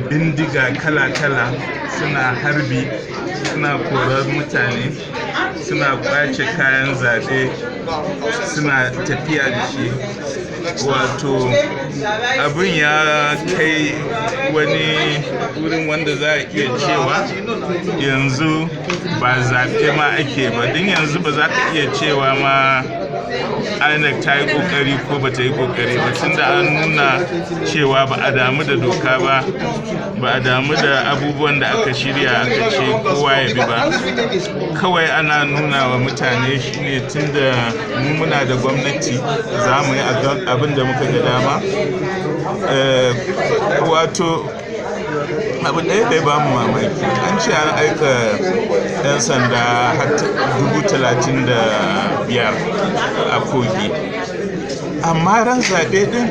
Bindiga kala-kala, suna harbi, suna korar mutane, suna kwace kayan zaɓe, suna tafiya da shi. Wato abin ya kai wani wurin wanda za a iya cewa yanzu ba zaɓe ma ake ba, don yanzu ba za ka iya cewa ma INEC ta yi kokari ko ba ta yi kokari ba, tunda an nuna cewa ba a damu da doka ba, ba a damu da abubuwan da aka shirya aka ce kowa ya bi ba. Kawai ana nuna wa mutane shine tunda mu muna da gwamnati, za mu yi abin da muka ga dama. Wato abu ɗaya da ya ba mu mamaki, an ce an aika 'yan sanda har 35,000 a Kogi, amma ran zaɓe ɗin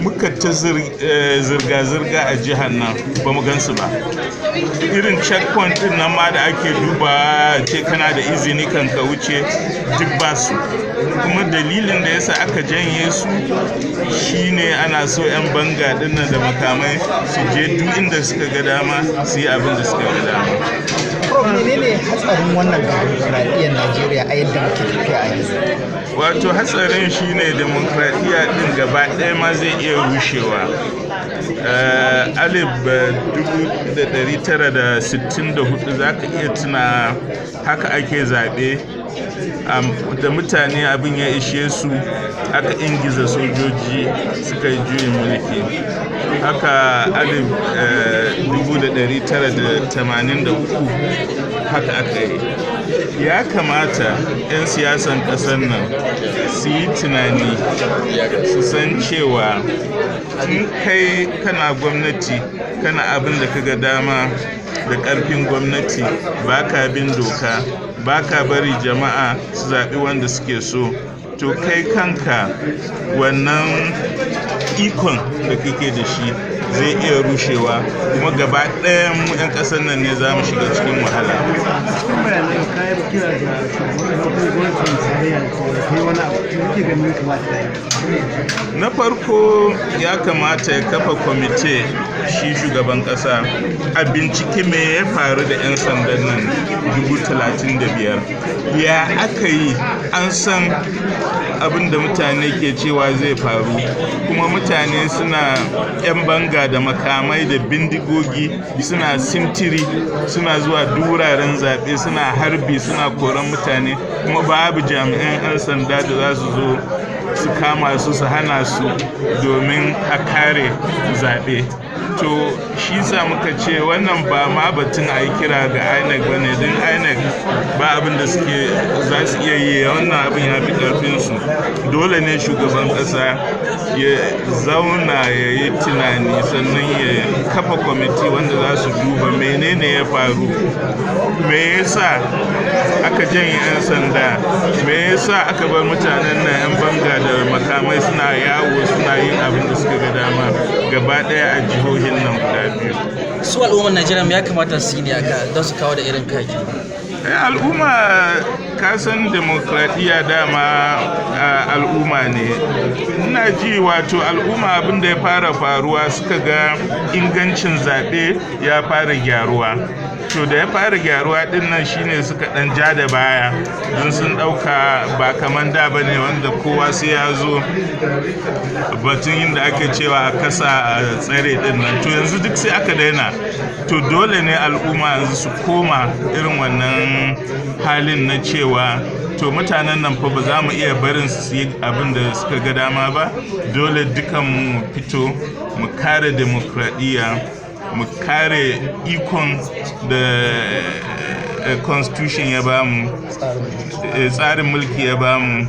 muka ta zirga-zirga a jihar nan, ba mu gansu ba. Irin checkpoint ɗin nan ma da ake duba ce kana da izini kan ka wuce, duk ba su. Kuma dalilin da yasa aka janye su shine ana so 'yan banga dinnan da makamai su je duk inda suka ga dama, su yi abin da suka ga dama. Prof, menene hatsarin wannan ga dimokuraɗiyyar Najeriya a yadda muke tafiya a yanzu? Wato hatsarin shine demokradiyya din gaba ɗaya ma zai iya rushewa. 1964, za ka iya tuna, haka ake zaɓe da mutane, abin ya ishe su, aka ingiza sojoji suka yi juyin mulki. Haka 1983, haka aka yi. Ya kamata 'yan siyasan ƙasar nan su yi tunani, su san cewa in kai kana gwamnati, kana abin da ka ga dama da ƙarfin gwamnati, ba ka bin doka, ba ka bari jama'a su zaɓi wanda suke so, to kai kanka wannan ikon da kake da shi zai iya rushewa, kuma gaba ɗayan mu 'yan ƙasar nan ne za mu shiga cikin wahala. Cikin bayanan kayan kira ga shugaban kasa ko gwamnatin tarayya da kai, wani abu da kake ganin kamata ya yi? Na farko, ya kamata ya kafa kwamite, shi shugaban kasa, a bincike me ya faru da 'yan sandan nan 35,000. Ya aka yi an san abin da mutane ke cewa zai faru, kuma mutane suna 'yan banga da makamai da bindigogi suna sintiri, suna zuwa duk wuraren zaɓe, suna harbi, suna koran mutane, kuma babu jami'an 'yan sanda da za su zo su kama su, su hana su, domin a kare zaɓe? To shi sa muka ce wannan ba ma batun a yi kira ga INEC ba ne, don INEC ba abin da suke za su iya yi, wannan abin ya fi ƙarfinsu. Dole ne shugaban ƙasa ya zauna ya yi tunani, sannan ya kafa kwamiti wanda za su duba menene ya faru, me yasa aka janye 'yan sanda, me yasa aka bar mutanen nan 'yan banga da makamai suna yawo, suna yin abin da suka ga dama gaba ɗaya a jihohin nan guda biyu. Su al'ummar Najeriya ya kamata su yi ne aka don su kawo da irin kaki? Al'umma, kasan demokradiyya dama al'umma ne. Ina ji wato al'umma, abin da ya fara faruwa, suka ga ingancin zaɓe ya fara gyaruwa. To da ya fara gyaruwa din nan shine suka dan ja da baya, don sun ɗauka ba kaman da ba ne wanda kowa sai ya zo, batun inda ake cewa a kasa a tsare din nan. To yanzu duk sai aka daina. To dole ne al'umma yanzu su koma irin wannan halin na cewa to mutanen nan fa ba za mu iya barin su yi abin da suka ga dama ba. Dole dukan mu fito mu kare demokradiyya, mu kare ikon da constitution ya bamu, tsarin mulki ya bamu,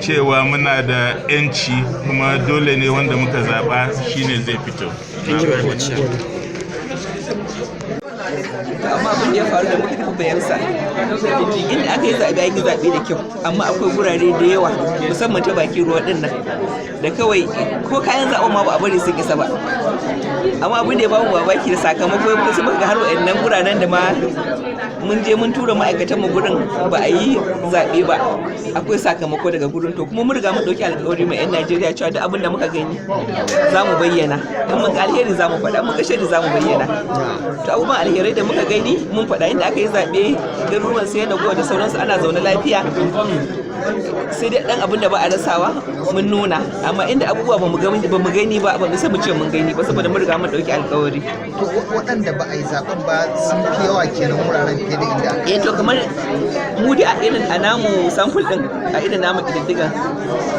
cewa muna da 'yanci, kuma dole ne wanda muka zaba shine zai fito. Thank you very much. Amma abin da ya faru da muka kafa Bayelsa, inda aka yi zaɓe, an yi zaɓe da kyau, amma akwai gurare da yawa, musamman ta bakin ruwa ɗin nan, da kawai ko kayan zaɓen ma ba a bari sun isa ba. Amma abin da ya bamu mamaki da sakamako ya kusa, muka ga har wa'annan guraren da ma mun je mun tura ma'aikatan mu gurin ba a yi zaɓe ba, akwai sakamako daga gurin. To kuma mun riga mun ɗauki alƙawari mai 'yan Najeriya cewa duk abin da muka gani za mu bayyana. In mun ga alheri za mu faɗa, mun ga shari za mu bayyana. To abubuwan alherai da muka gani mun faɗa. Inda aka yi zaɓe, garuruwan sai da da sauransu, ana zaune lafiya, sai dai dan abin da ba a rasawa mun nuna. Amma inda abubuwa ba mu gani ba, ba mu san mu ce mun gani ba, saboda mun riga mun ɗauki alƙawari. To waɗanda ba a yi zaben ba sun fi yawa kenan wuraren fiye da inda aka Eh, to kamar mu dai a irin a namu sample din, a irin namu ƙididdigan,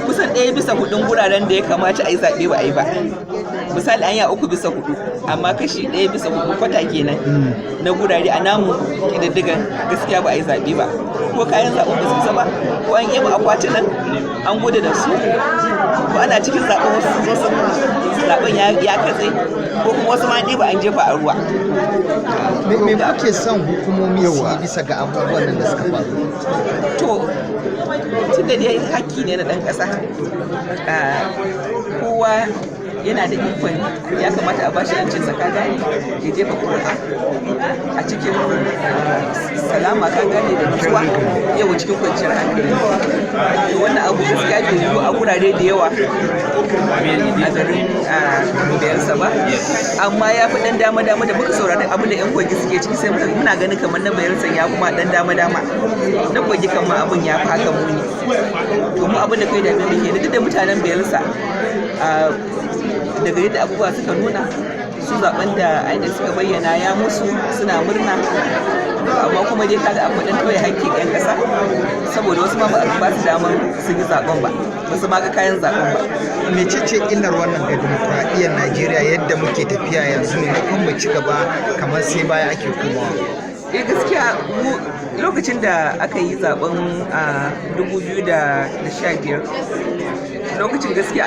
kusan 1/4 guraren da ya kamata a yi zaɓe ba a yi ba. Misali, an yi a 3/4, amma kashi 1/4, kwata kenan na gurare a namu ƙididdigan, gaskiya ba a yi zaɓe ba, ko kayan zaɓen ba su isa ba, ko an yi akwatunan an gudu da su, ko ana cikin zaɓen wasu sun zo sun zaɓen ya katse, ko kuma wasu ma ɗiba an jefa a ruwa. Me kuke son hukumomi su yi bisa ga abubuwan nan da suka faru? To, tun da dai hakki ne na ɗan ƙasa, kowa yana da ikon, ya kamata a bashi yancin ka gane, ya jefa ƙuri'a a cikin salama, ka gane, da nutsuwa, yau cikin kwanciyar hankali. To wannan abu gaskiya bai yiwu a gurare da yawa a garin Bayelsa ba, amma ya fi ɗan dama dama. Da muka saurari abin da 'yan Kogi suke ciki, sai muna ganin kamar na Bayelsa ya kuma ɗan dama dama, na Kogi kan ma abin ya fi haka muni. To mu abin da kai da muke, duk da mutanen Bayelsa, daga yadda abubuwa suka nuna, su zaben da INEC suka bayyana ya musu, suna murna. Amma kuma dai kaga akwai dan tauye hakkin 'yan kasa, saboda wasu ma ba a ba su daman sun yi zaben ba, wasu ma ga kayan zaben ba. Mecece illar wannan ga dimokuraɗiyyar Najeriya yadda muke tafiya yanzu? Maimakon mu ci gaba, kamar sai baya ake komawa. Eh, gaskiya mu lokacin da aka yi zaben a 2015, lokacin gaskiya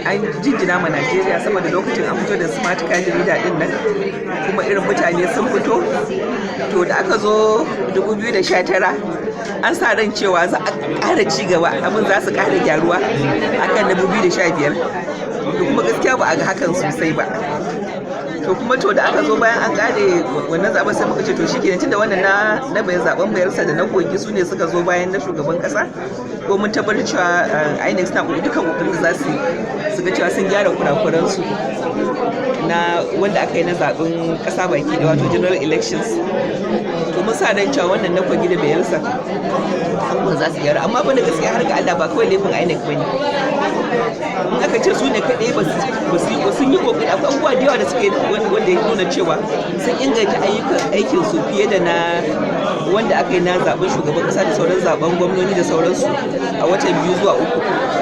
an jinjina ma Najeriya, saboda lokacin an fito da smart card reader din nan, kuma irin mutane sun fito. To da aka zo 2019, an sa ran cewa za a ƙara ci gaba, abin za su ƙara gyaruwa akan 2015. To kuma gaskiya ba a ga hakan sosai ba. To kuma to da aka zo bayan an kare wannan zaben, sai muka ce to shikenan, tunda wannan na bayan zaben Bayelsa da na Kogi su ne suka zo bayan na shugaban kasa, ko mun tabbatar cewa INEC suna dukkan kokarin da za su yi su ga cewa sun gyara kurakuran su na wanda aka yi na zaben kasa baki da, wato general elections. To mun sa ran cewa wannan na Kogi da Bayelsa abubuwan za su gyara. Amma bana gaskiya, har ga Allah, ba kawai laifin INEC bane. In aka ce su ne kaɗai ba su yi, sun yi kokari. Akwai abubuwa da yawa da suka yi wanda ya nuna cewa sun inganta ayyukan aikin su fiye da na wanda aka yi na zaben shugaban kasa da sauran zaben gwamnoni da sauransu a watan 2 zuwa 3.